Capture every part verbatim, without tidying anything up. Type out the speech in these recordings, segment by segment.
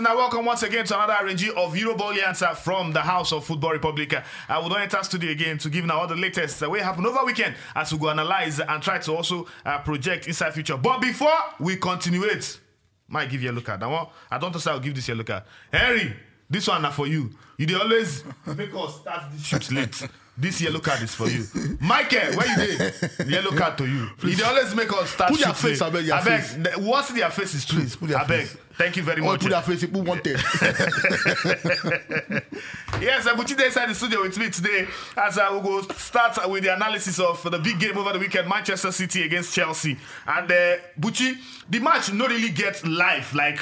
Now, welcome once again to another R N G of Euroball Answer from the House of Football Republic. Uh, we don't enter studio again to give now all the latest uh, what happened over weekend as we go analyze and try to also uh, project inside future. But before we continue it, might give yellow card. I want. I don't say I'll give this yellow card. Henry, this one na for you. You dey always make us start this shoot late. This yellow card is for you. Michael, where you dey? Yellow card to you. You dey always make us start. Put their face, abeg, their face. Th- once their face is true. Please put their abeg. Face. Thank you very much. Put their face, put one thing. Yes, uh, Buchi dey inside the studio with me today as uh, we go start with the analysis of the big game over the weekend, Manchester City against Chelsea. And uh, Buchi, the match no really get life, like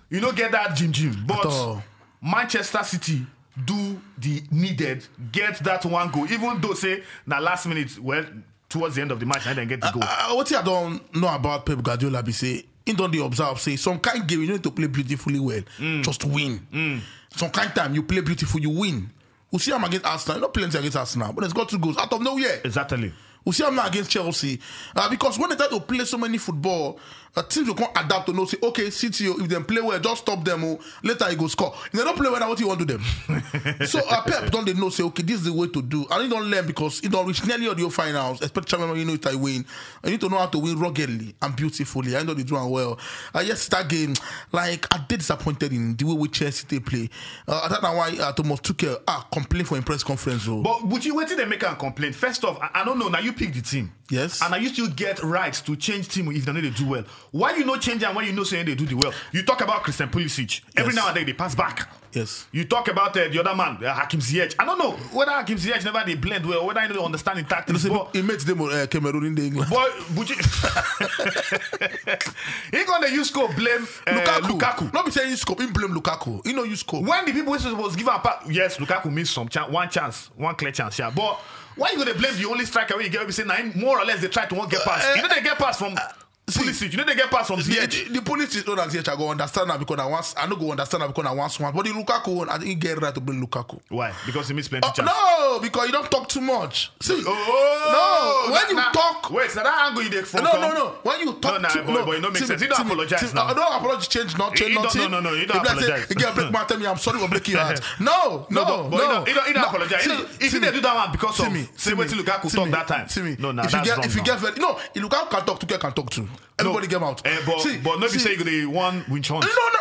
you no get that gym gym, but Manchester City do the needed, get that one goal, even though say na last minute, well, towards the end of the match, and then get the goal. Uh, what I don't know about Pep Guardiola be say he don't dey observe say some kind game you need to play beautifully well, mm. Just win. Mm. Some kind time you play beautiful, you win. We see him against Arsenal. He not playing against Arsenal, but it's got two goals out of nowhere. Exactly. We see him now against Chelsea uh, because when they try to play so many football, uh, teams will come adapt to know say, okay, City, oh, if they play well, just stop them. Oh, later he go score. If they don't play well, now what you want to do them? So uh, Pep don't they know say, okay, this is the way to do. And he don't learn because he don't reach nearly all the finals, especially when you know it I win. And you need to know how to win ruggedly and beautifully. I know they do am well. Uh, yes, that game, like I did disappointed in the way we Chelsea they play. Uh, I don't know why uh, Thomas Tuchel ah complain for him press conference though. But would you wait till they make a complaint? First off, I, I don't know. Now you pick the team. Yes. And I used to get rights to change team if they know they do well. Why you no change and why you no say they do the well? You talk about Christian Pulisic. Every Yes. now and then they pass back. Yes. You talk about uh, the other man, uh, Hakim Ziyech. I don't know whether Hakim Ziyech never they blend well, whether he don't understand the tactics. Listen, but he made them uh, Cameroon in the England. Boy, but you, he gonna use scope blame uh, Lukaku. Lukaku. Not be saying scope, he blame Lukaku. He no use scope. When the people who was give up, yes, Lukaku missed some chance, one chance, one clear chance, yeah. But why you gonna blame the only striker when you get say nine more or less they try to won't get past? Uh, you know they get past from. See, Pulisic, you know they get pass from the, Ziyech. The, the Pulisic own and Ziyech, I go understand now because I want, I no go understand now because I want one. But the Lukaku one, I think he get right to blame Lukaku. Why? Because he missed plenty Oh, chance. No, because you don't talk too much. See, Oh, no, when that- you that- talk, wait, so that angle you dey for no, come? No, no. When you talk, No, nah, too, boy, no, boy, it no make Timmy, sense. You don't Timmy, apologize Timmy, now. I don't apologize. Change not, change You don't- nothing. No, no, no, you don't If I say, apologize. You get a break, man, tell me I'm sorry for breaking your heart. No, no, no, but, but no. You don't, you don't, you don't No, apologize. You see, know, if you Timmy, dey do that one because Timmy, of say Timmy, wetin Lukaku Timmy, talk that time. Timmy, No, no, if that's you get, wrong if you now. Get very, no, if Lukaku can talk, Tuchel can talk too. Everybody No, get out. Eh, but, See, but no be see, say you go dey one win chance. No, no.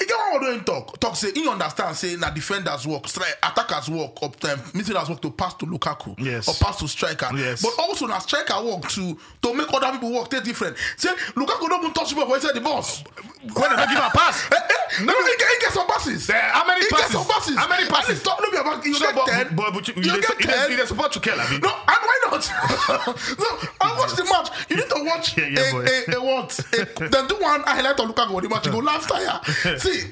You get one wey talk. Talk say he understand say na defenders work, strike attackers work, up time midfielders work to pass to Lukaku Yes. or pass to striker. Yes. But also na striker work to to make other people work. They different. Say Lukaku don't even touch the ball for inside the box. When they don't give a pass. Eh, eh, no, no, he get, he get some passes. Eh, how many He get passes? some passes. How many And passes? It's not no be about you So, get but, ten. but, but you, You you, get you, ten. you, you support to kill, abi? No, and why not? So I watch the match. You need to watch Yeah, yeah, a, boy. a, a what? A, then do one highlight of Lukaku for the match. You go laugh tire. See,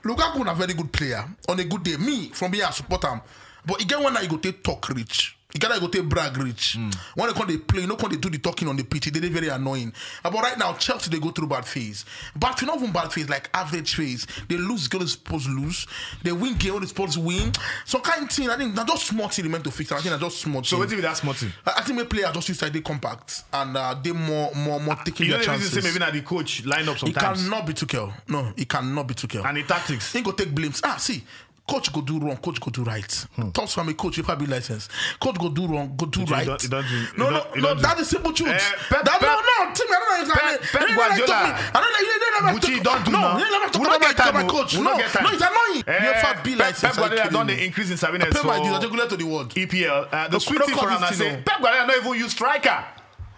Lukaku na very good player. On a good day, me from here I support him. But again, when I go take talk reach, you gotta go take brag reach. When they come they play, you know, come they do the talking on the pitch. They dey very annoying. Uh, But right now, Chelsea they go through bad phase. But you know, even bad phase like average phase. They lose game they supposed to lose. They win game they supposed to win. Some kind of thing. I think na just small thing remain to fix. I think na just small So thing. Wetin be that small thing? I I think my player just use side they compact and uh, they more more more taking You their know the reason say chances. maybe na the coach line up It sometimes. cannot be Tuchel. No, it cannot be Tuchel. And the tactics. He go take blames. Ah, see, coach go do wrong, coach go do right. Talks from a coach, if I be license. Coach go do wrong, go do But you right. don't- you don't do- you No, no, don't- you no, don't do- that is simple truth. Eh, Pep- that Pep- no, no, team, I don't know. Pep- Pep Guardiola. I don't know. You never But you talk- don't do No, now. you never talk We don't about get time, my oh. coach. We No, don't get time. no, it's annoying. Eh, You have to be Pep- license. Pep Are you Guardiola kidding don me? dey increase in Sabinas Pep for Guardiola, take to the world. E P L. Uh, the No, sweet no thing for come am na this say thing, oh. Pep Guardiola no even use striker.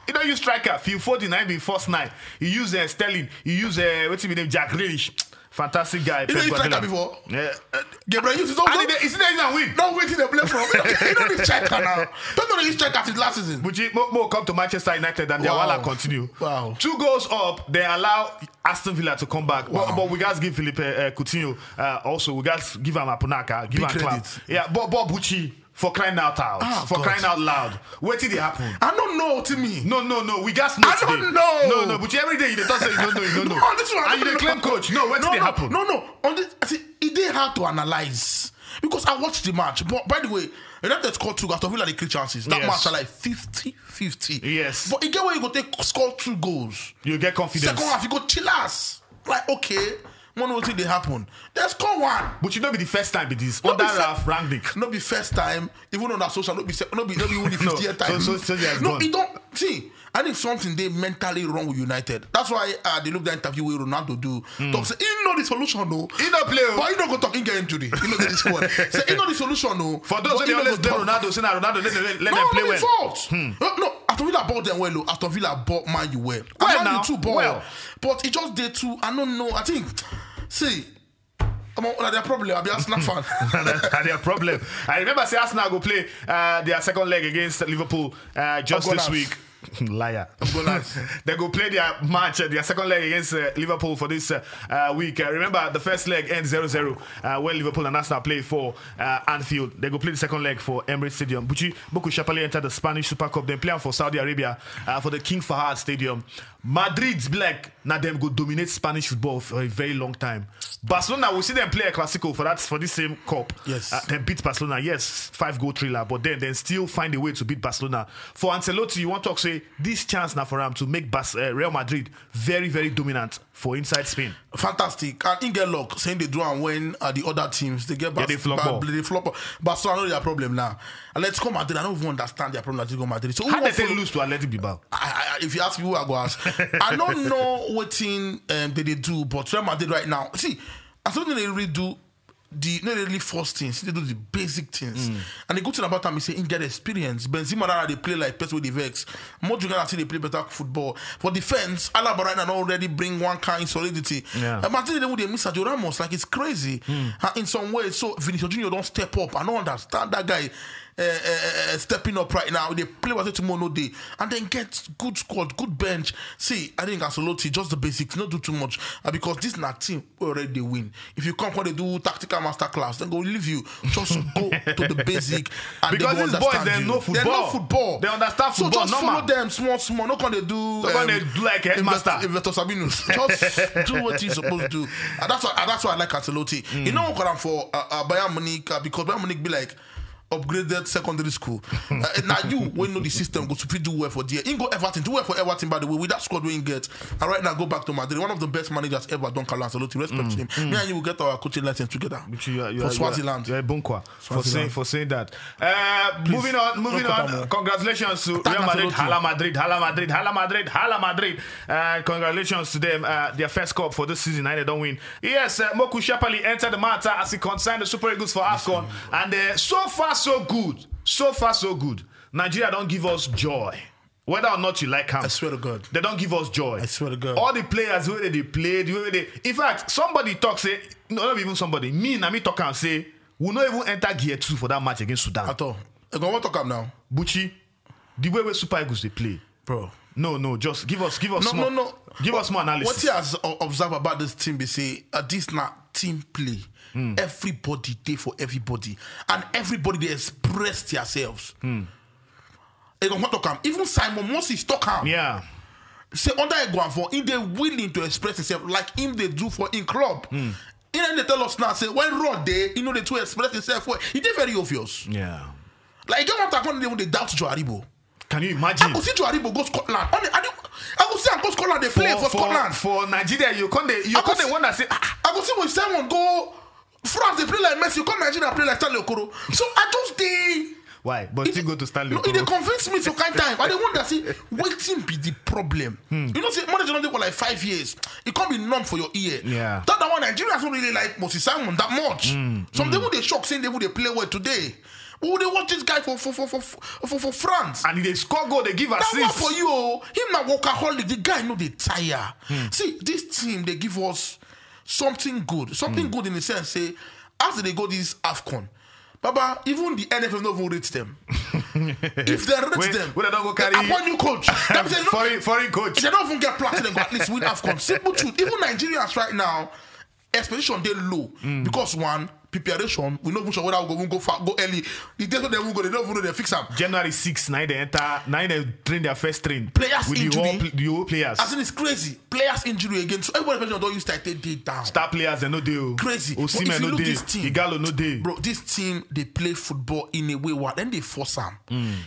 He don't use striker. Phil Foden na be first nine. He use uh, Sterling. He use uh, what's his name? Jack Grealish. Fantastic guy. He Pep don't use striker Guardiola. before. Yeah. Uh, Gabriel use his own. And he dey- he still dey use and win. No, wait till they play from. He don't use striker now. Don't know the striker since last season. But you, Mo, Mo come to Manchester United and their Wow. wala continue. Wow. Two goals up, they allow Aston Villa to come back. But, Wow. but we guys give Felipe uh, Coutinho uh, also. We guys give him Apunaka, give Big him Clark. credit. Yeah, but Bob Bucci for crying out loud, Ah, for God. crying out loud. What did it happen? I don't know, to me. No, no, no. We guys know I today. don't know. No, no. But you every day you dey talk say you don't know, you don't know. No, this one, I and you don't dey claim know. coach. No, what No, did it no, happen? no, no. On this, I see, it dey hard to analyze because I watched the match. But by the way, United scored two goals. Aston Villa dey create chances. That Yes. match are like fifty fifty. Yes. But again, when you go take score two goals, You get confidence. second half you go chill ass. Like okay, One wetin dey happen. Dem score one. But you know, be the first time be this. No Under be fir- Ralf Rangnick. No be first time. Even on social, no be se- no be no be only the No, fiftieth so- time. so- so they are no, gone. E don see. I think something dey mentally wrong with United. That's why uh, they look that interview wey Ronaldo do. Talk say he know the solution, no. He no play o. But he no go talk. He get injury. He no get the squad. Say he know the solution, no. For those But who he dey no always go blame talk. Ronaldo, say na Ronaldo, let, let, let No, them play no be well. Fault. No, no, Aston Villa bought them well. Oh. Aston Villa bought Man U well. Well, Man now, U too bought. well. But it just dey too. I don't know. I think. See, I'm on their problem. I be Arsenal fan. Na their problem. I remember say Arsenal go play uh, their second leg against Liverpool uh, just this Gunners. week. Liar. Gunners. They go play their match, uh, their second leg against uh, Liverpool for this uh, uh, week. Uh, remember, the first leg ends zero zero uh, when Liverpool and Arsenal play for uh, Anfield. They go play the second leg for Emirates Stadium. Buchi Boku Shapali enter the Spanish Super Cup, then play am for Saudi Arabia uh, for the King Fahad Stadium. Madrid be like, now them go dominate Spanish football for a very long time. Barcelona, we see them play a Clasico for that for this same cup. Yes. Uh, they beat Barcelona, yes, five goal thriller, but then then still find a way to beat Barcelona. For Ancelotti, you want to talk say this chance now for him to make Bas- uh, Real Madrid very, very dominant for inside Spain. Fantastic. And he get luck saying they do am when uh, the other teams they get Yeah, they flop Bar- ball. They flop. Barcelona know their problem now. And let's come Madrid. I don't even understand their problem. Atletico Madrid. So who How they want take follow- lose to Athletic Bilbao? I, I, if you ask me who I go ask, I don't know what thing um, they, they do, but Real Madrid right now, see, I don't think they really do the not really force things. They do the basic things. Mm. And the good thing about them is say he get experience. Benzema now they play like person with the vex. Modric now see they play better football. For defense, Alaba right now already bring one kind solidity. Yeah. And Martin they would miss Sergio Ramos like it's crazy uh, in some ways. So Vinicius Junior don't step up. I don't understand that guy. Uh, uh, uh, stepping up right now, they play with tomorrow no day, and then get good squad, good bench. See, I think Ancelotti just the basics, not do too much uh, because this na team already they win. If you come when they do tactical masterclass, then go leave you. Just go to the basic and Because they go these boys, understand they you. know They know football. Football. They understand So football, just normal. Follow them small, small. No can they do? No can they do like headmaster. Investor Sabinus. Just do what you're supposed to do. And that's why. And that's why I like Ancelotti. Mm. You know what I'm for uh, uh, Bayern Munich uh, because Bayern Munich be like upgraded secondary school. Uh, now you when know the system go to fit do well for there. He go Everton, do well for Everton by the way with that squad we get. And right now go back to Madrid. One of the best managers ever, Don Carlo Ancelotti. Respect him. Me and you will get our coaching license together Which you, are- you, for are- you Swaziland. Are, you are a Bunkwa for Swaziland. saying for saying that. Uh, moving on, moving Please, on. Kotamo. Congratulations to Thank Real Madrid, Ancelotti. Hala Madrid, Hala Madrid, Hala Madrid, Hala Madrid. Uh, congratulations to them. Uh, their first cup for this season, and they don't win. Yes, uh, Moku Shapali entered the matter as he concerned the Super Eagles for Afcon, and uh, so far so good, so far so good. Nigeria don't give us joy. Whether or not you like him, I swear to God. They don't give us joy. I swear to God. All the players where they played, where they, in fact, somebody talk say, no, not even somebody, me, na me talk and say, we no even enter gear two for that match against Sudan. At all. I go want to come now, Buchi, the way we Super Eagles they play, bro. No, no, just give us, give us No, more, no, no. Give us more analysis. What he has o- observed about this team, they say uh, this not team play. Everybody day for everybody, and everybody they express themselves. They go want to come. Even Simon Moses talk am. Yeah. Say under Eguavon, he they willing to express himself like him they do for in club. He then they tell us now say when Rod they, you know they to express himself well. It is very obvious. Yeah. Like you don't want to come they doubt Joe Aribo. Can you imagine? I go see Joe Aribo go Scotland. Only, I, do- I go see him go Scotland. They play for, Scotland. For Nigeria, you can't. You I go can't see- Wonder say, ah, I go see when Simon go France. They play like Messi. You come Nigeria play like Stanley Okoro. So I just they. Why? But still go to Stanley. No, it they convince me some kind time. I they wonder see waiting be the problem. You know, see manager not there for like five years. It can't be numb for your ear. Yeah. That that one Nigerians don't really like Moses Simon that much. Some they would they shock saying they would they play well today. But would they watch this guy for for for for for, for France? And they score goal, they give That one assist. For you, oh, him na workaholic. The guy know they tire. See, this team they give us something good, something good in the sense say as they go this Afcon, Baba, even the N F L no even rate them. If they rate Wait, them, wait, they don't go they carry appoint new coach. That means they don't, Foreign, foreign coach. if they don't even get platinum, go at least win Afcon. Simple truth. Even Nigerians right now, expectation they low because one preparation. We no even sure whether we go, we go far, go early. The day they will go, they don't even know they fix them. January sixth, now they enter, now they train their first train. Players with the injury. whole, pl- the whole players. As in, it's crazy. Players injury again. So everybody don't use tight they dey down. Star players, they no deal. Crazy. But if Osimhen you no look deal. This team, Ighalo no deal. Bro, this team they play football in a way what then they force them.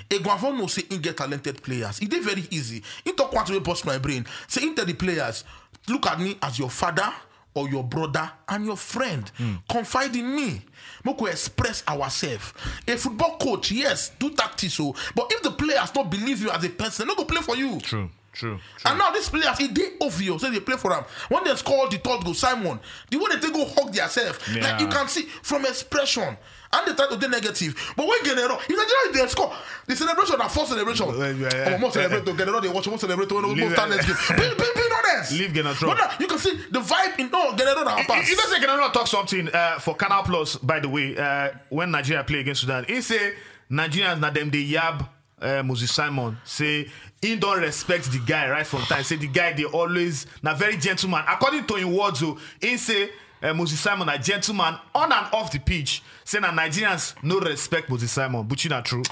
Eguavon no say he get talented players. It is very easy. He talk one way bust my brain. Say he tell the players, look at me as your father. or your brother and your friend. Confide in me. Make we express ourselves. A football coach, yes, do tactics, so, but if the players don't believe you as a person, no go play for you. True, true. And now these players, it dey obvious say they play for am. When they score the third goal, Simon, the way they take go hug themselves, like, you can see from expression, and they try to be negative. But when Gennaro, if Nigeria dey score, the celebration na first celebration. Well, yeah, yeah. Oh, more celebrate to Gennaro, they watch more celebrate when we Leave start it. Next game. Be, be, be honest. Leave Gennaro. But now you can see the vibe in no Gennaro na pass. You know say Gennaro talk something uh, for Canal Plus, by the way, uh, when Nigeria play against Sudan. He say Nigerians na dem dey yab uh, Moses Simon. Say he don't respect the guy right from time. Say the guy they always na very gentleman. According to him words, oh, he say uh, Moses Simon a gentleman on and off the pitch. Say na Nigerians no respect Moses Simon. But you not true.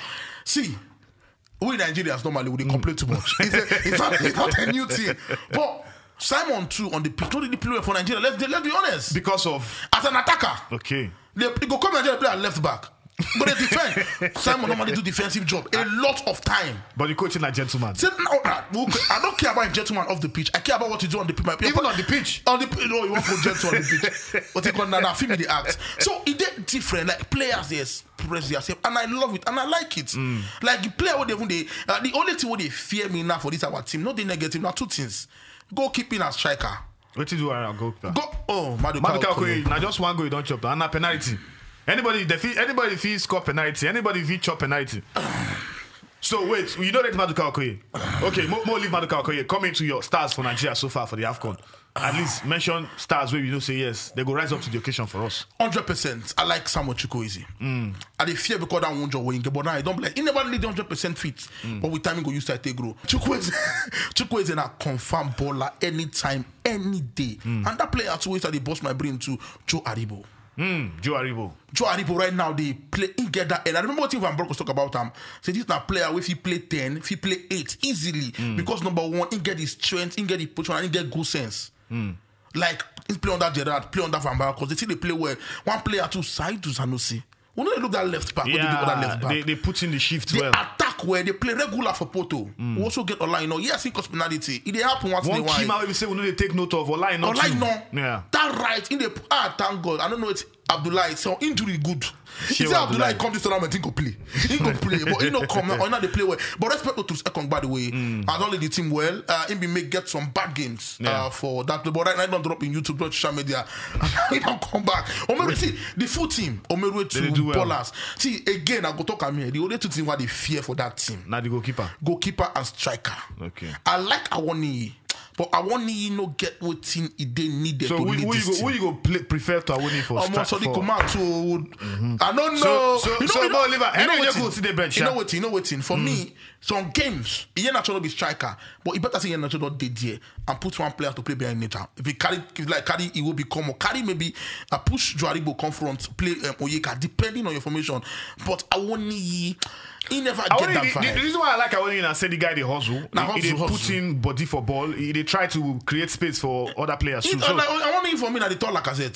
See, we Nigerians normally we dey complain too much. It's, a, it's, not, it's not a new thing. But Simon too on the pitch, not really play well for Nigeria. Let's, let's be honest. Because of As an attacker, okay. they, he go come Nigeria play at left back. But they defend. Simon normally do defensive job a lot of time. But the coach is a gentleman. Say, no, I, who ca- I don't care about him gentleman off the pitch. I care about what you do on the pitch. My Even on the pitch. On the pitch, no, you want to gentle on the pitch. What they call that? Film the act. So it did different. Like players, they express themselves, and I love it, and I like it. Like the player, what they even they uh, the only thing what they fear me now for this our team, not the negative, now two things: goalkeeping and striker. What you do around goalkeeper? Go, oh, Maduka Maduka Okoye. Okoye, now just one goal you don't chop, and a penalty. Anybody, they feel, anybody feel score penalty. Anybody feel chop penalty. So wait, you don't rate Maduka Okoye. Okay, more, more leave Maduka Okoye. Coming to your stars for Nigeria so far for the Afcon. At least mention stars where you know say yes, they go rise up to the occasion for us. Hundred percent. I like Samuel Chukwueze. I dey fear because that won't join wing, but now I don't like. He never really hundred percent fit. But with time, he go use that take grow. Chukwueze, Chukwueze na confirm baller anytime, any day. And that player too, is that they bust my brain too. Joe Aribo. Joe Aribo. Joe Aribo right now they play in get that. And I remember what Van Broncos talk about him. Say this na player if he play ten, if he play eight easily because number one, he get his strength, he get his position, and he get good sense. Like he play under Gerrard, play under Van Broncos. They see they play well. One player too, Saidu Sanusi. We know they look that left back. What they do with that Yeah, left back? they, they put in the shift They well. Attack where they play regular for Porto. We also get Ola, you know. Yes, he cause penalty. He they happen once in a One key while. man we say we know they take note of Ola, not Ola, you. No. Yeah. That right in the ah, thank God. I don't know it's Abdullah. So injury good. He Shey say Abdullah Abdullah. Come this tournament, he go play. He go play, but he no come now. He not they play well. But respect to Ekong, by the way. Has only the team well. Uh, he be make get some bad games Yeah. uh, for that. But right now, he don't drop in YouTube, not social media. He don't come back. Omeru, see the full team. Omeru They to do well. Bolas. See again, I go talk am here. The only two things why they fear for that team: Now the goalkeeper. goalkeeper and striker. Okay. I like Awoniyi, but Awoniyi no get wetin e dey needed So to who, lead who, this you team. go, who you go play, prefer to Awoni for? Omo, Start Sadiq for? Umar too. I don't know. So- you know, so you know, Oliver, you know Henry wetin? Ejeku still dey bench, You know yeah? wetin? You know wetin? For me, some games, he not trying to be striker, but he better say he not not dey there and put one player to play behind Nature. If he carry, if like carry, he will become or carry maybe a push Joe Aribo come front, play um, Onyeka, depending on your formation. But Awoniyi, he never get Awoni, that the, vibe. The reason why I like Awoni na say the guy dey hustle. Na He, he dey hustle, put hustle. In body for ball. He dey try to create space for other players too. He- So, I, I, I want him for me now. They talk like I said,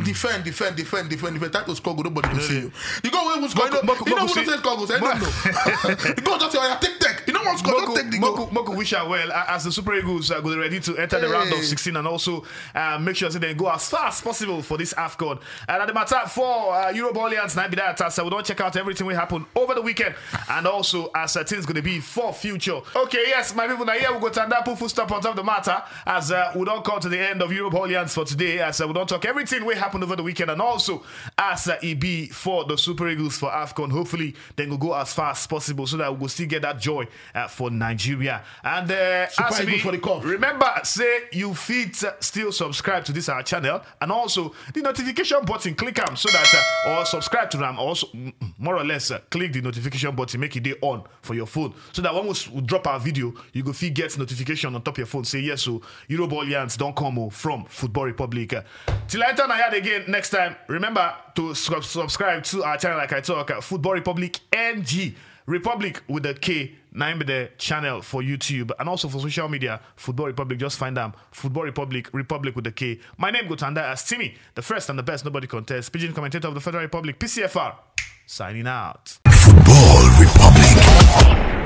defend, defend, defend, defend, defend. Try to score goal, nobody will see you. You go away with score. Moku- Moku- You know Moku what say- say score goals. I don't know. You go just say, oh, yeah, take take. You know what score? Don't take the goal. Moku, Moku wish her well uh, as the Super Eagles are going ready to enter the round of Hey. sixteen and also uh, make sure that they go as far as possible for this Afcon. And at the matter for uh, Eurobolians, now be that as uh, we don't check out everything will happen over the weekend, and also as uh, things going to be for future. Okay, yes, my people, now here we go to that put full stop on top of the matter as uh, we don't come to the end of Eurobolians for today. As uh, we don't talk everything will happen over the weekend, and also as uh, it be for the Super Eagles for Afcon. Hopefully, then we'll go as far as possible so that we will still get that joy uh, for Nigeria. And uh, Super as Eagles we- for the cup. Remember, say you fit uh, still subscribe to this our channel and also the notification button. Click them so that uh, or subscribe to them also mm, mm, more or less uh, click the notification button, make it day on for your phone so that when we s- we drop our video, you go fit get notification on top of your phone. Say yes, so Eurobolians don't come oh, from Football Republic. Uh, till I turn ahead again next time, remember to sub- subscribe to our channel. Like I talk, uh, Football Republic N G. Republic with the K, name the channel for YouTube and also for social media. Football Republic, just find them. Football Republic, Republic with the K. My name Gotanda as Timmy, the first and the best, nobody contest. Pigeon commentator of the Federal Republic, P C F R, signing out. Football Republic.